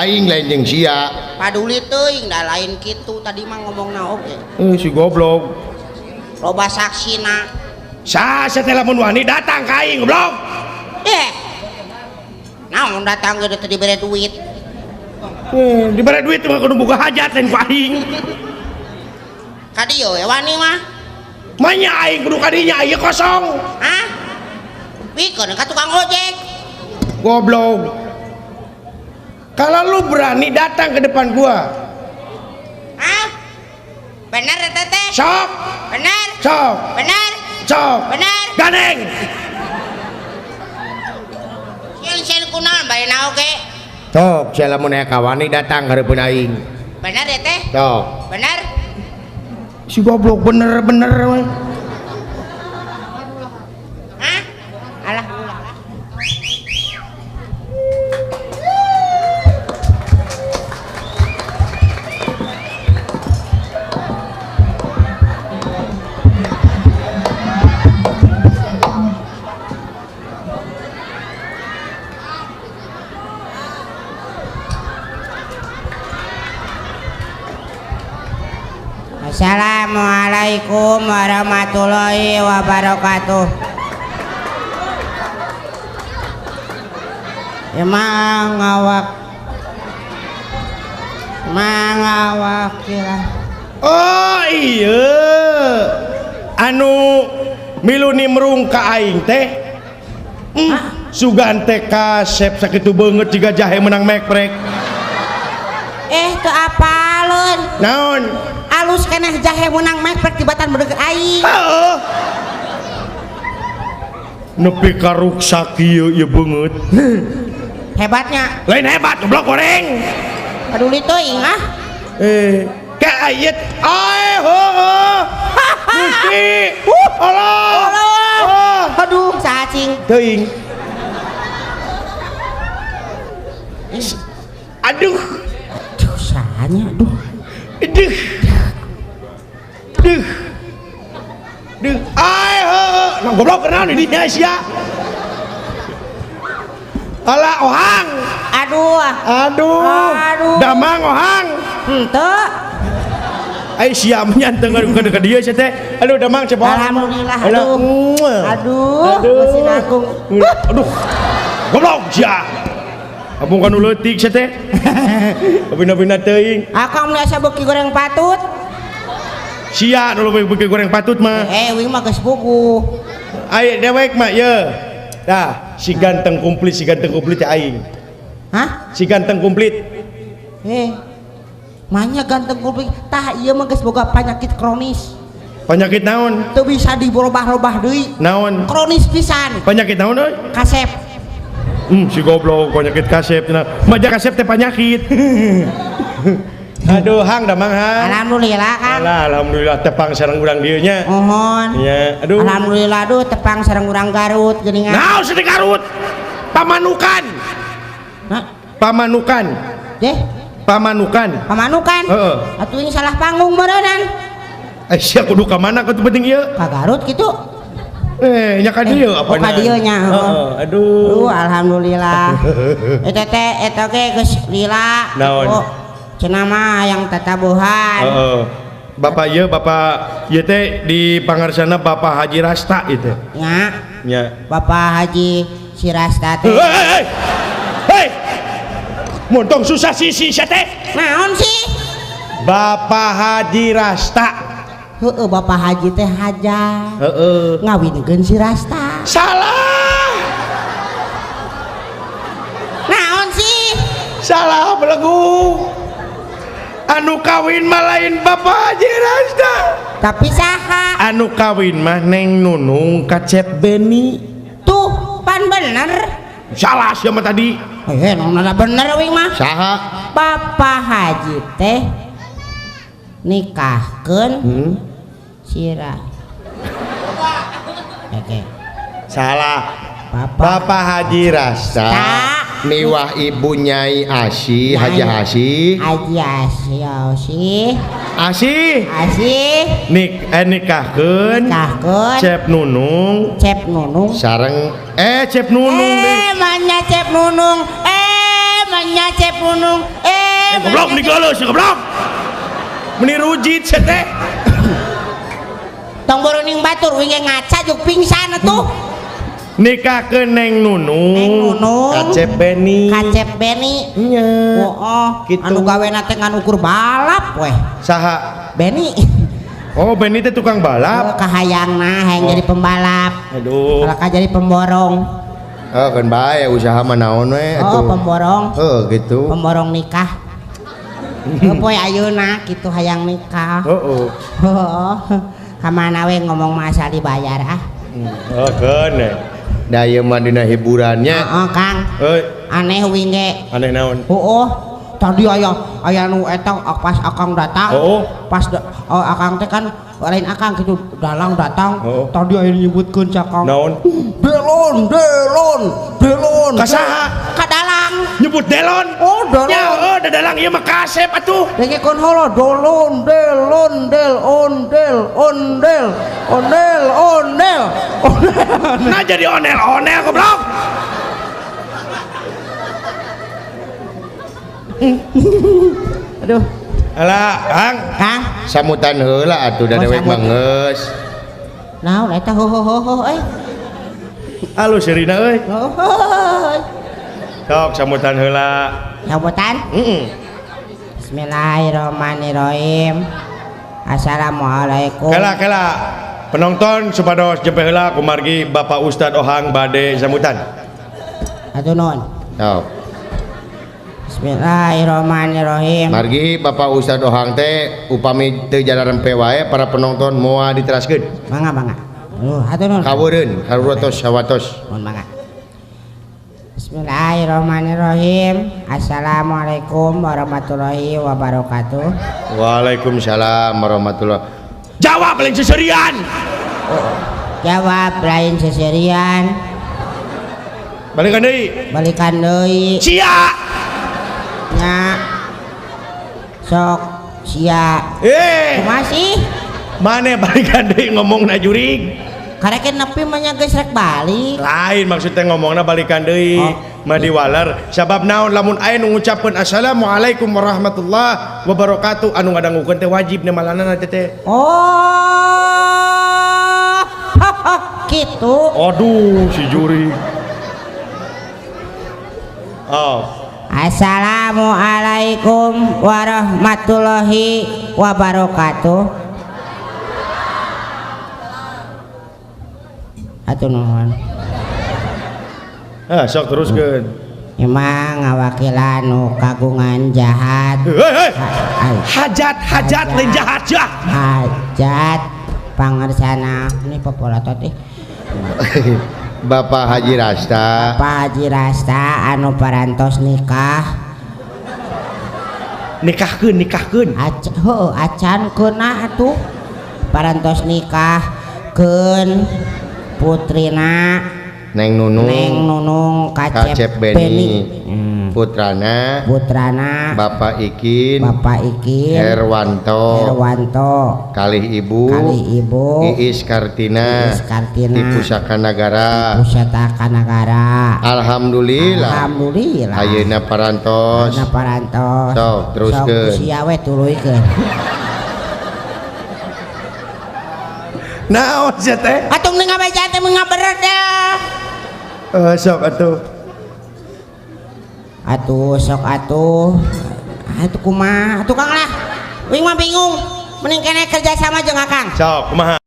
aing lain jeung sia. Paduli teuing da lain kitu tadi mah ngomongna oge. Si goblok. Loba saksina. Sa teh lamun wani datang ka aing goblok. Eh. Naon datang ge teu dibere duit. Dibere duit mah kudu boga hajat lain ku aing. Ka dieu we wani mah. Manya aing kudu ka dinya ieu kosong. Hah? Pikeun ka tukang ojek. Goblok. Kalau lu berani datang ke depan gua. Hah? Bener teteh? Sok. Bener. Sok. Bener. Sok. Bener. Gandeng. Sieun-sieun kunaon bae na oge. Sok, sia lamun aya kawani datang hareupeun aing. Bener teteh? Sok. Bener. Si goblok bener-bener we. Hah? Alah ulah. Assalamualaikum warahmatullahi wabarakatuh. Emang awak kira. Oh iya, anu milu nimrung ka aing teh. Sugan teh kasep sakitu beungeut jiga jahe menang mekrek. Teu apaleun. Naon? Alus keneh jahe menang mekrek tibatan beungeut aing. Heeh. Nepi ka ruksak ieu ieu beungeut. Hebatnya. Lain hebat goblok goreng. Peduli teuing ah. Ka ayet ae heueuh. Gusti. Allah. Allah. Aduh, cacing. Teuing. Aduh. Aduh, sahanya aduh. Aduh. Duh. Duh. Ae heueuh. Nah goblok kenaon di dinya sia. Alah ohang. Aduh. Aduh. Aduh. Damang ohang. Henteu. Ai sia mah teu ngadukeun ka dieu sia teh. Aduh damang cepot. Alhamdulillah. Aduh. Aduh. Mesin agung. Aduh. Goblok sia. Abung kanu leutik sia teh. Abina-bina teuing. Akang mun asa beuki goreng patut. Sia nu beuki goreng patut mah. Wing mah geus buku. Ai dewek mah ye. Dah, si ganteng komplit teh aing. Hah? Si ganteng komplit. Manya ganteng komplit. Tah ieu mah geus boga penyakit kronis. Penyakit naon? Teu bisa dirobah-robah deui. Naon? Kronis pisan. Penyakit naon euy? Kasep. Si goblok penyakit kasep cenah. Maja kasep teh penyakit. Aduh, hang damang hang. Alhamdulillah Kang. Alah, alhamdulillah tepang sareng urang dieu nya. Mohon. Nya, aduh. Alhamdulillah aduh tepang sareng urang Garut geuningan. Naon sih di Garut? Pamanukan. Hah? Pamanukan. Deh. Pamanukan. Pamanukan? Heeh. Atuh ini salah panggung meureunnan. Sia kudu ka mana kudu penting ieu? Ka Garut kitu. Nya ka dieu apa ka dieu nya. Heeh, aduh. Aduh, alhamdulillah. Eta teh eta ge geus lila. Naon? Cenah mah yang tatabuhan. Heeh. Bapak ieu, bapak ieu teh di pangarsana Bapak Haji Rasta ieu teh. Nya. Nya. Bapak Haji si Rasta teh. Hei. Hei. Montong susah sisi sia teh. Naon sih? Bapak Haji Rasta. Heeh, Bapak Haji teh haja. Heeh. Ngawinkeun si Rasta. Salah. Naon sih? Salah belegu. Anu kawin mah lain Bapak Haji Rasta. Tapi saha? Anu kawin mah Neng Nunung ka Cep Beni. Tuh, pan bener. Salah sia mah tadi. Nona bener wing mah. Saha? Bapak Haji teh nikahkeun sira. Oke. Salah. Bapak Haji Rasta miwah ibu Nyai Asih, Haji Asih. Haji Asih, Asih. Asih. Asih. Nikahkeun. Nikahkeun. Cep Nunung. Cep Nunung. Sareng Cep Nunung. Manya Cep Nunung. Manya Cep Nunung. Eh, Goblok meni geuleuh sia goblok. Meni rujit sia teh. Tong boroning batur wing ge ngaca juk pingsan atuh. Nikahkeun Neng Nunung. Neng Nunung. Kacep Beni. Kacep Beni. Nya. Oh, Gitu. anu gawena teh ngan ukur balap weh. Saha? Beni. Oh, Beni teh tukang balap. Oh, kahayangna hayang Oh. jadi pembalap. Aduh. Kalau jadi pemborong. Oh, kan bae usaha mah naon we Oh, atuh. pemborong. Heuh, gitu. Pemborong nikah. Heuh poe ayeuna kitu hayang nikah. Heeh. Heeh. Kamana we ngomong mah asal dibayar ah. Oh, keun eh. Da ieu mah dina hiburannya. Heeh, Kang. Euy, Aneh wing ge. aneh naon? Heeh. Tadi aya aya nu eta pas akang datang. Oh. Pas oh, akang teh kan lain akang gitu dalang datang. Oh. Tadi aya nyebutkeun cakang. Naon? Delon, delon, delon. Ka saha? Ka dalang. Nyebut delon. Oh, delon. Ya, oh, da dalang ieu mah kasep atuh. Dengekeun heula dolon, delon, del, ondel, ondel, ondel, ondel. Ondel. Nah jadi onel-onel goblok. Aduh, Alah, Kang. Kang. Samutan heula atuh da Oh, dewek samut. mah geus. Naon eta ho ho ho ho eh. Alus seurina euy. Ho ho ho. Sok samutan heula. Sambutan. Heeh. Bismillahirrahmanirrahim. Assalamualaikum. Kela kela. Penonton supados jepe heula kumargi Bapak Ustad Ohang bade sambutan. Atuh nuhun. Sok. Bismillahirrahmanirrahim. Margi Bapak Ustad Ohang teh upami teu jalarempe wae para penonton moal diteraskeun. Mangga mangga. Atuh nuhun. Kaweureun karurotos sawatos. Mohon mangga. Bismillahirrahmanirrahim. Assalamualaikum warahmatullahi wabarakatuh. Waalaikumsalam warahmatullahi. Jawab lain seserian. Jawab lain seserian. Balikan deui. Balikan deui. Sia. Nya. Sok sia. Eh, Kumaha sih? mana balikan deui ngomongna jurig? Karek nepi mah nya geus rek balik. Lain maksudnya ngomongna balikan deui. Oh. Mah diwaler sabab naon lamun aya nu ngucapkeun assalamualaikum warahmatullahi wabarakatuh anu ngadangukeun teh wajib nemalanana teh teh. Oh. Gitu. Aduh si jurig. Oh. Assalamualaikum warahmatullahi wabarakatuh. Atuh nuhun. Ah, sok teruskeun. Emang ngawakilan nu kagungan jahat. Hei, hei. Hajat, hajat lain jahat jah. Hajat pangersana ini popolatot ih. Bapak Haji Rasta. Bapak Haji Rasta anu parantos nikah. Nikahkeun, nikahkeun. Heuh, acan keuna atuh. Parantos nikah keun putrina Neng Nunung. Neng Nunung Kacep, Kacep Beni. Putrana Putrana Bapak Ikin. Bapak Ikin Herwanto. Herwanto. Kalih Ibu. Kalih Ibu. Iis Kartina. Iis Kartina. Di Pusaka Nagara. Pusaka Nagara. Alhamdulillah. Alhamdulillah. Ayeuna parantos. Ayeuna parantos. Sok teruskeun. Sok sia we tuluykeun. Naon sia teh? Atung ning ngabeja teh ngaberedel. Sok atuh. Atuh sok atuh. Atuh kumaha? Atuh Kang lah. Wing mah bingung. Mending kene kerja sama jeung Akang. Sok kumaha?